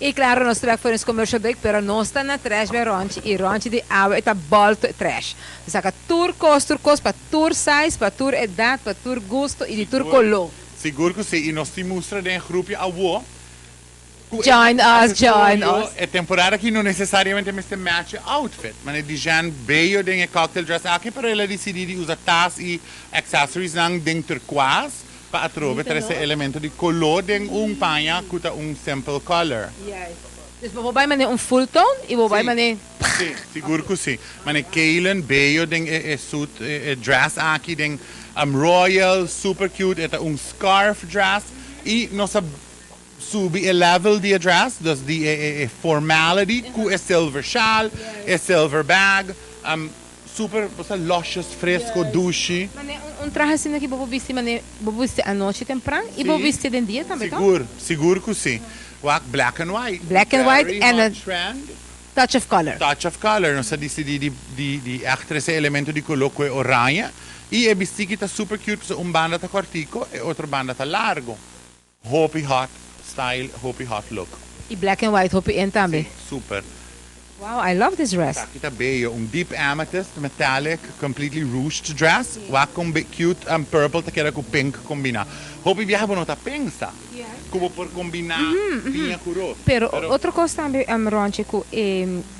Y claro, nos ta for commercial break, pero nos ta na Trash by Ronchi y Ronchi di awe ta bolto trash. Saca tur cos pa tur size, pa tur edad, pa tur gusto y di tur color. Sigur cu si, y nos ta mustra den groepje awo. Join us, join us. E temporada aki no necesariamente mester match outfit. Ma Dijan beyo den e cocktail dress aki, pero el a dicidi di usa tas y accessories nan den turquoise pa atrobe trece elemento di color den un paña cu ta un simple color. Yes. Dus bo bay mane un full tone y bo bay mane Si, sigur cu si. Mane Kalen beyo den e suit e dress aki den royal, super cute, e ta un scarf dress y nos a subi e level di dress, dus di e formality cu e silver shawl, e silver bag, super, bo luscious, fresco, dushi. Mane un trahe asina cu bo bisti, mane bo bisti anochi tempran y bo bisti den dia tambe, toch? Sigur, sigur cu si. Wak black and white. Black and white Very and hot a trend. Touch of color. Touch of color. Nos a dicidi di echt e elemento di color cu oranje. Y e bisti ta super cute, so un banda ta cortico y otro banda ta largo. Hopi hot style, hopi hot look. Y black and white, hopi in tambe. Si, super. Wow, I love this dress. Aki ta bello, un deep amethyst metallic, completely ruched dress. Wak con cute purple ta keda cu pink combina. Hopi biaha bo no ta pensa cu por combina biña cu rosa. Pero otro cos tambe, Ronchi, cu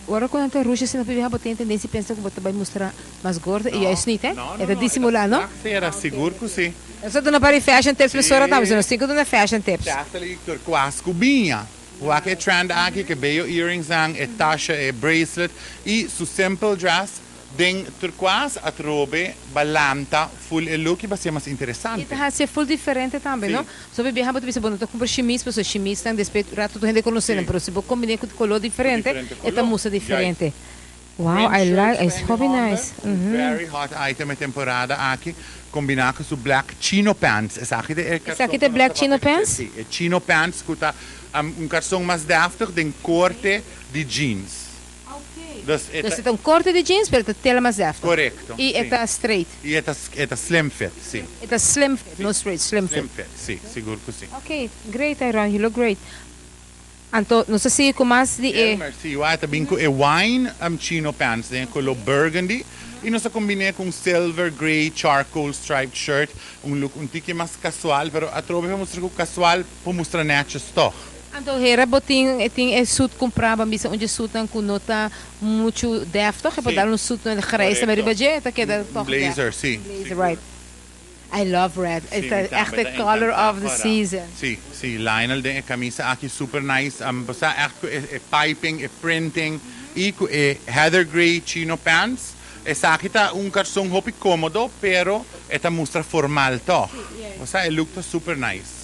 ora cu ta ruche, si no biaha bo tin tendencia pensa cu bo ta bay mustra mas gordo y juist niet, hè? No, E ta no, disimula, no? Era sigur cu si. Esey ta pa fashion tips, professora tambe, nos tin cu duna fashion tips. Definitely turquoise cu biña. Wak e trend aki cu bello earrings nan, e tasha, e bracelet y su simple dress den turquoise atrobe bo lanta full e look y ta mas interesante. Y ta haci full diferente tambe, Si. No? So biaha bo bisa bo no ta cumpra shimis, pero shimis nan despues rato tur hende conoce, pero si bo combina cu color diferente, Diferente e ta color. mustra diferente. Wow, Print I like, shirts it's pa hopi hende nice. homber. Very hot item e temporada aki, combina cu su black chino pants. Esaki ta e Esaki ta black chino pants? Si, e chino pants cu ta un carson mas deftig den corte di jeans. Dus Dus e ta un corte di jeans, pero ta tela mas deftig. Correcto. Y ta straight. Y e ta slim fit, si. E ta slim fit, no straight, slim fit. Slim fit, si, sigur cu si. Okay, great, Iron, you look great. Anto, nos ta sigui cu mas di e Elmer, si, e ta bin cu e wine chino pants, den color burgundy. Y nos a combina cu silver, grey, charcoal striped shirt, un look un tiki mas casual, pero atrobe pa mustra cu casual, pa mustra netjes toch. Anto, hera bo tin e suit cumpra, ban bisa un suit nan cu no ta mucho deftig, pa dal un suit na grijs, maar riba dje, ta keda toch Blazer, deftig. Si. Blazer, right. I love red. It's Si, echt the color of the season. Si, Lionel den e camisa aki super nice. Basta echt cu e piping, e printing y cu e heather grey chino pants. Esaki ta un carson hopi comodo, pero e ta mustra formal toch. Osea, e look ta super nice.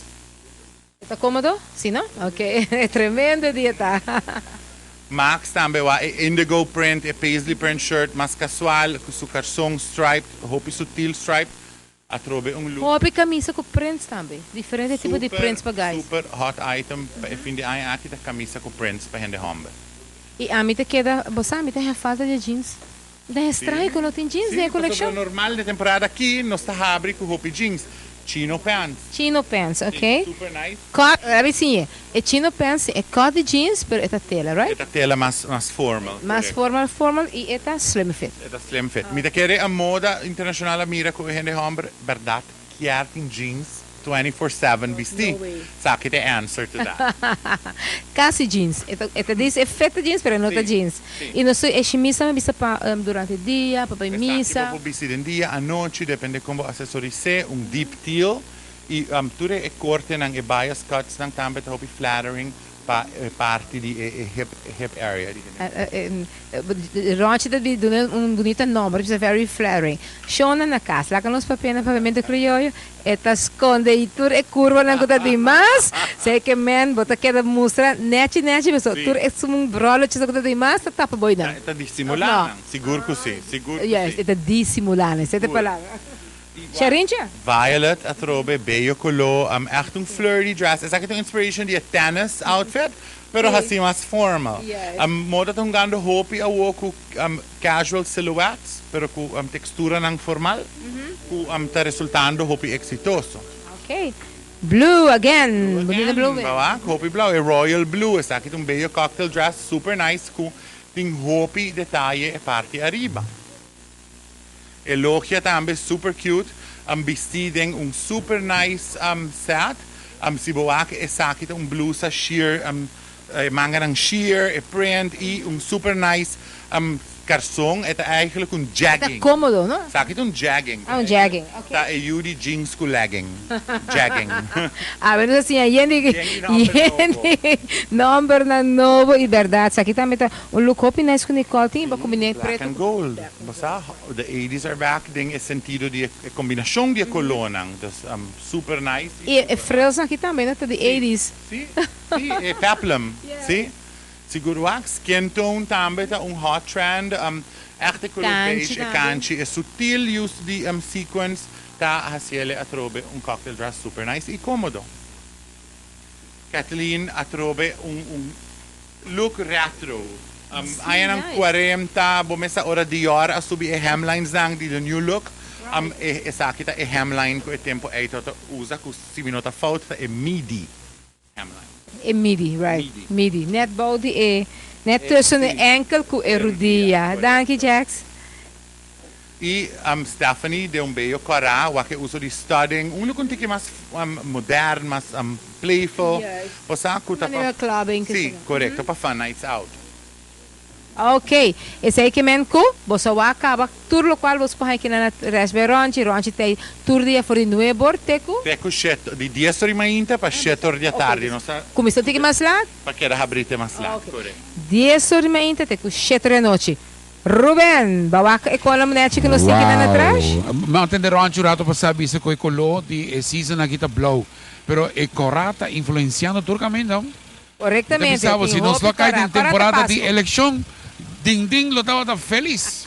Ta comodo? Si, no? Ok. Tremendo dia ta. Max tambe wa e indigo print, e paisley print shirt, mas casual, cu su carson striped, hopi sutil striped. Atrobe un look. Hopi camisa cu prints tambe. Diferente tipo di prints pa guys. Super hot item pa e fin di aña aki ta camisa cu prints pa hende homber. Y ami ta keda, bo sa, mi ta falta di jeans. Ta straño cu no tin jeans den coleccion. Pasobra normal di temporada aki nos ta habri cu hopi jeans. Chino pants. Chino pants, ok. Super nice. Cut, a si, e chino pants e cut di jeans, pero e ta tela, right? E ta tela mas formal. Mas formal, formal y e ta slim fit. E ta slim fit. Mi ta kere e moda internacional mira cu hende homber, berdad, kier tin jeans 24/7 bisti. No way. Esaki ta e answer to that. Casi jeans. E ta dice e fit jeans, pero no ta jeans. Y no e camisa mi bisa pa durante dia, pa bay misa. Esaki bisti den dia, anochi, depende con accessorise, un deep teal. Y tur e corte nan e bias cuts nan tambe ta hopi flattering pa parti di e hip area. Ronchi ta duna un bunita nomber, is very flattering. Shona na cas, laga nos papia na Papiamento Criollo, e ta sconde y tur e curva nan cu ta di mas, sei que men, bo ta keda mustra nechi nechi, pero tur e un brolo cu ta di mas, ta tapa boy nan. Ta disimula nan, sigur cu si, sigur cu si. E ta disimula nan, esey ta palabra. Sharincha? Violet atrobe, bello color, echt un flirty dress. Esaki ta un inspiration di tennis outfit, pero asina mas formal. Moda ta hungando hopi awo cu casual silhouettes, pero cu textura nan formal, cu ta resultando hopi exitoso. Ok. Blue again. Bunita blue. Bawa, hopi blauw. E royal blue. Esaki un bello cocktail dress, super nice, ku tin hopi detaye e parti ariba. Elogia tambe super cute. Bisti den un super nice set. Si bo wak esaki ta un blusa sheer, manganan sheer, e print y un super nice carson. E ta eigenlijk un jegging. Ta comodo, no? Esaki ta un jegging. Ah, un jegging. Ok. Ta e yu di jeans ku legging. Jegging. Ah, bueno, asina, yendi, Yendi nomber nobo. Yendi nomber na nobo y berdad. Esaki tambe ta un look hopi nice ku Nicole tin, ba combine Black preto and ku gold. Basa, the 80s are back den e sentido di e combinacion di e colornan. Dus super nice. Y e frills aki tambe, no? Ta di 80s. Si, e peplum. Si. Sigur wak, skin tone tambe ta un hot trend. Echt e color Kanchi beige, e tambe. Kanchi, e sutil use di sequins ta haciele atrobe un cocktail dress super nice y comodo. Kathleen atrobe un look retro. Añanan 40, bo mesa ora Dior a subi e hemlines dan di the new look. Esaki ta e hemline ku e tempo ei ta usa ku, si mi no ta fout, ta e midi hemline. E midi, right. Midi. Midi. Net bou di e, net tussen de enkel ku e E rudia. Rudia. Danki, Jax. E Stephanie de un bello cora, wak e uso di studding, un look un tiki mas modern, mas playful. Posa ku ta Manera pa clubbing que Si, se correcto, pa fun nights out. Ok, esey ke men ku boso wak kaba tur lokual boso por haña na Trash by Ronchi. Ronchi ta tur dia for di 9 or te ku Te ku 7, di 10 or mainta pa 7 or di atardi. Nos ta Kuminsá tiki mas laat? Pa keda habrí te mas laat, correcto. 10 or mainta te ku 7 or di anochi. Ruben, bo a wak e column nechi ku nos tin na Trash? Wow. Mi a tende Ronchi un rato pasá bisa ku e koló di e season aki ta blou. Pero e kòrá ta influensiando tur kaminda. Correctamente. Bisa bo, Tin si nos hopi lo kai kòrá. den Kòrá ta temporada di Pasku. elekshon, Ding Ding lo tabata felis.